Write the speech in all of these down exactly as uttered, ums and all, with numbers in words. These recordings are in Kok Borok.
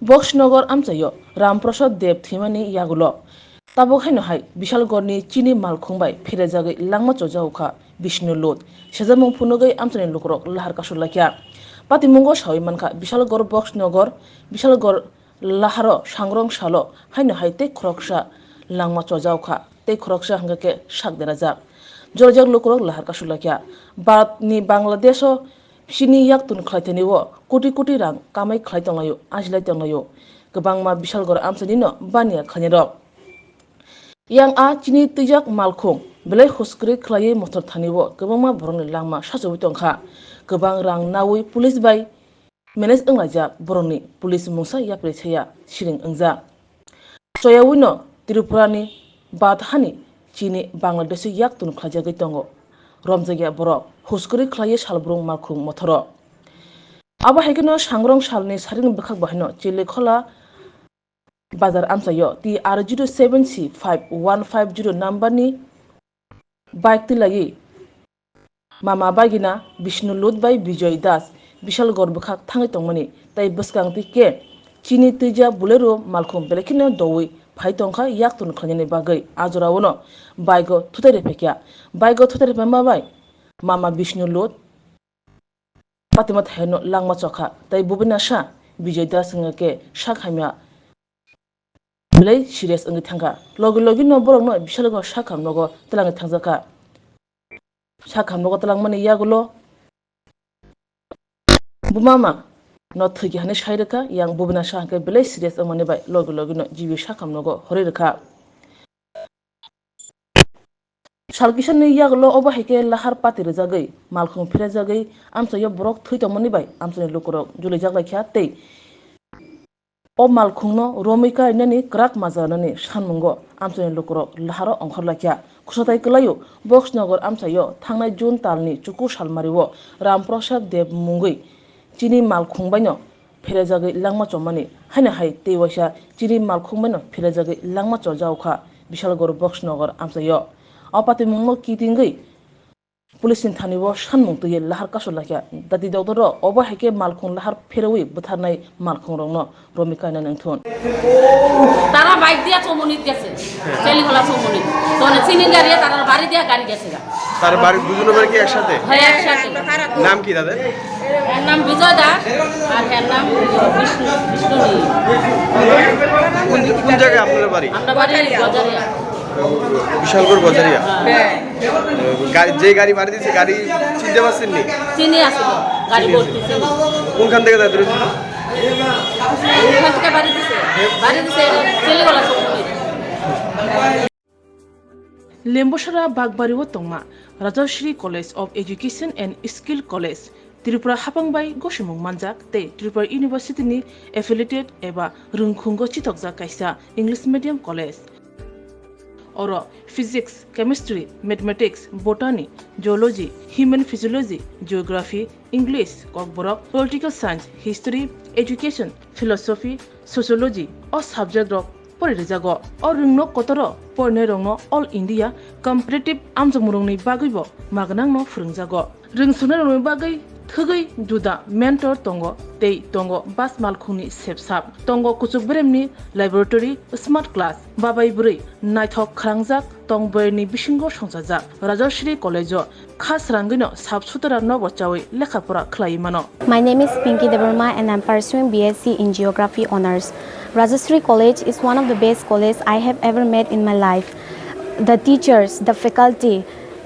Boxnagar amchaio Ramprasad Deb thwimani yagulo tabuk haino hai Bishalgarni chini malkhung bai pherejagwi langma chojao kha Bishnu Lut. Sejamung phunugwi amchaini lukurok lahar kasur laikha. Patimungo sawi mankha Bishalgar Boxnagar, Bishalgar laharo sangrong salo haino hai tei khoroksa langma chojao kha tei khoroksa hwnkhe khe sak derajak. Jorajak lukurok lahar kasur laikha. Bharatni Bangladesho chini yaktun khlaitani o koti koti rang kamai khlai tonglaio, ajilai tonglaio. Kwbangma Bishalgar amchainino baniya khlainirok. Yang a chini twijak malkhung belai huskwrwi khlaiwi mothor thani o kwbangma borokni langma sachawi tongkha. Kwbang rang nawi police bai manage wnglaijak borokni police mungsa yapri saya siring wngjak. Choyawino Tripurani Badhani chini Bangladeshi yaktun khlaijagwi tongo romjakya borok huskwrwi khlaiwi salbrung malkhung mothoro. Abo hai kheno sangrong salni saring bwkhak bahaino Chilikhola bazar amchaio T R zero seven C five one five zero number ni bike twlaiwi mama bagina Bishnu Lut bai Bijoy Das Bishalgarh bwkhak thangwi tongmani tei bwskang twi khe chini twija Bolero malkhung belai kheno doui phai tongkha yaktun khlainani bagwi. A jorao no bike o thutai rwphaikha. Bike o thutai rwphaima bai mama Bishnu Lut patima thaino langma chokha tei bubinasa Bijoy Das wngkha khe sak hamya belai serious wngwi thangkha. Logi logi no borok no Bishalgarh sak hamnogo twlangwi thangjakha. Sak hamnogo twlangmani yagulo bumama no thwikha hinwi sai rwkha, yang bubinasa hwnkhe belai serious wngmani bai logi logi no G B sak hamnogo horwi rwkha. Sal kisani yagulo obo hai khe lahar pati rwjagwi malkhung pherejagwi amchaio borok thwi tongmani bai amchaini lukurok julijak laikha tei o malkhungno romwi kainani kwrak majanani sanmungo amchaini lukurok laharo ongkhor laikha. Khwsatai kwlaio Boxnagar amchaio thangnai June talni chuku salmario Ramprasad Deb mungwi chini malkhung baino pherejagwi langma chomani, haino hai tei waisa chini malkhung baino pherejagwi langma chojao kha Bishalgarh Boxnagar amchaio. O patimungno kitingwi police ni thani o sanmung twiwi lahar kasur laikha. Dati dokdor rok obo hai khe malkhung lahar pherewi bwtharnai malkhung rokno romwi kainani wngthun. তারা বাইক দিয়া চৌমনিত গেছে, চেলিখোলা চৌমনিত। তো চিনি গাড়ি তারা বাড়ি দিয়া গাড়ি গেছে গা। তার বাড়ি, দুজনের বাড়ি কি একসাথে? হ্যাঁ, একসাথে। নাম কি তাদের? এর নাম বিজয় দাস আর এর নাম বিষ্ণু, বিষ্ণু নীল। কোন, কোন জায়গায় আপনার বাড়ি? আমরা বাড়ি বাজারিয়া। বিশালগড় বাজারিয়া। হ্যাঁ। গাড়ি, যে গাড়ি বাড়ি দিয়েছে, গাড়ি চিনতে পারছেন নি? চিনি আছে তো, গাড়ি ভর্তি চিনি। কোনখান থেকে যাত্রী ছিল? কোনখান থেকে বাড়ি দিছে? বাড়ি দিছে, ছেলেগুলো সব। Lembosara Bagbari o tongma Rajashri College of Education and Skill College, Tripura hapang bai gosimung manjak tei Tripura University ni affiliated eba rwngkhungo chitokjak kaisa English medium college. Oro physics, chemistry, mathematics, botany, zoology, human physiology, geography, English, Kokborok, political science, history, education, philosophy, sociology o subject rok pori rijago. O rwngno kotoro porinai rokno All India competitive amjokmung rokni bagwibo magnangno phwrwngjago. Rwngsunai rokni bagwi thwgwi juda mentor tongo tei tongo bas malkhungni sepsap, tongo kuchuk beremni laboratory, smart class, babai bwrwi naithok khwrangjak tong bwrwini bisingo songchajak. Rajashri College o kha srangwino sap sutra nobo chawi lekha pora khlaiwi mano. My name is Pinky Debbarma and I'm pursuing B S C in Geography Honours. Rajashri College is one of the best college I have ever met in my life. The teachers, the faculty,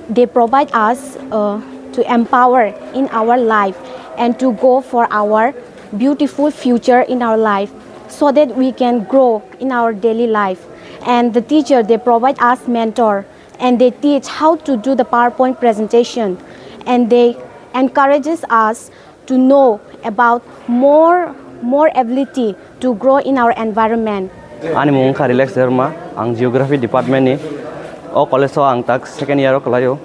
they provide us uh, to empower in our life and to go for our beautiful future in our life so that we can grow in our daily life. And the teacher, they provide us mentor and they teach how to do the PowerPoint presentation and they encourages us to know about more, more ability to grow in our environment. Ani mung wngkha Relax Debbarma, ang Geography Department ni. O college o ang tak second year o kwlaio.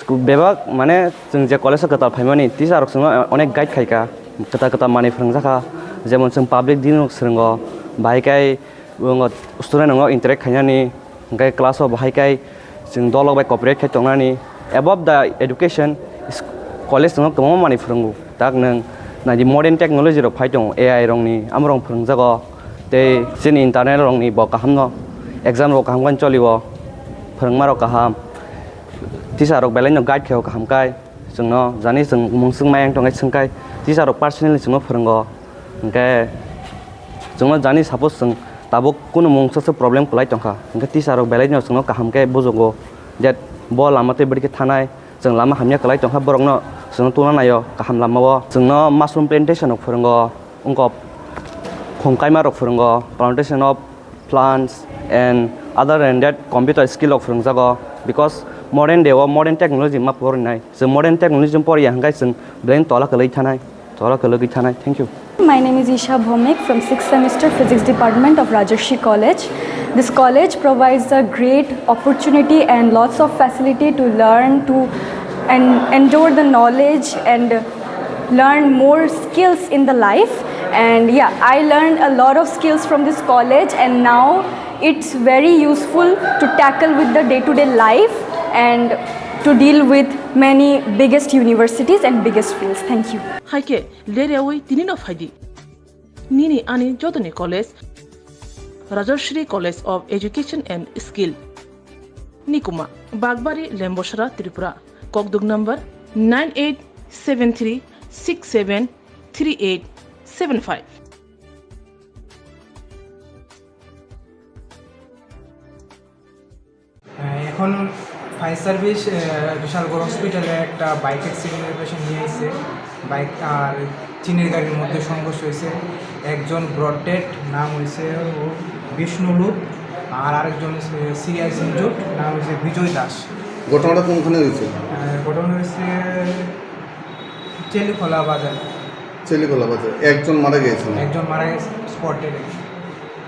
Bebak, mane, chwng je college o kwtal phaimani, teacher rok chwngno onek guide khaikha, kwtal kwtal manwi phwrwngjakha, jemon chwng public din rok swrwngo, bahai khe student rokno interact khainani, hwnkhe class o bahai khe chwng dolok bai cooperate khai tongnani. Above the education, college chwngno kwbangma manwi phwrwngo, tak nwng Naidi modern technology rok phai tongo, A I rokni, amorok phwrwngjago. Tei chini internal rokni bo kahamno, exam rok kaham khe cholio, phwrwngmarok kaham, teacher rok belaino guide khaio kaham kai. Chwngno jani chwng mungswk mayang tongkhe swngkhai, teacher rok personally chwngno phwrwngo. Hinkhe chwngno jani suppose chwng tabuk kunu mungsa se problem kwlai tongkha, hinkhe teacher rok belaino chwngno kaham khe bujugo, je bo lama tei bwrwi khe thanai, chwng lama hamya kwlai tongkha, borokno chwngno tungna naio kaham lamao. Chwngno mushroom plantation rok phwrwngo, wngkok khum kaima rok phwrwngo, plantation of plants and other than that computer skill rok phwrwngjago, because modern day o modern technology ma porinai, chwng modern technology poriya hinkhe chwng brain tola kwlwi thanai, tola kwlwi thanai. Thank you. My name is Isha Bhomik from sixth semester Physics Department of Rajarshi College. This college provides a great opportunity and lots of facility to learn, to and endure the knowledge and learn more skills in the life. And yeah, I learned a lot of skills from this college, and now it's very useful to tackle with the day-to-day life and to deal with many biggest universities and biggest fields. Thank you. Hai khe ler yaui tini no phai di. Nini ani jotoni college, Rajashri College of Education and Skill, Nikuma, Bagbari, Lembosra, Tripura. Kokduk number nine eight seven three six seven three eight seven five. আহ, এখন fire service, আহ, বিশালগড় হসপিটালে একটা বাইক অ্যাক্সিডেন্টের পেশেন্ট নিয়ে এসেছে। বাইক আর চিনির গাড়ির মধ্যে সংঘর্ষ হয়েছে। একজন ব্রড ডেড, নাম হয়েছে ও বিষ্ণু লুপ, আর আরেকজন হচ্ছে সিরিয়াস ইনজুর্ড, নাম হচ্ছে বিজয় দাস। ঘটনাটা কোনখানে হয়েছে? আহ, ঘটনা হয়েছে চেলিখোলা বাজার। চেলিখোলা বাজার। একজন মারা গিয়েছেন? একজন মারা গেছে স্পট ডেডে।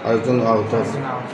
আরেকজন আহত আছে? একজন আহত।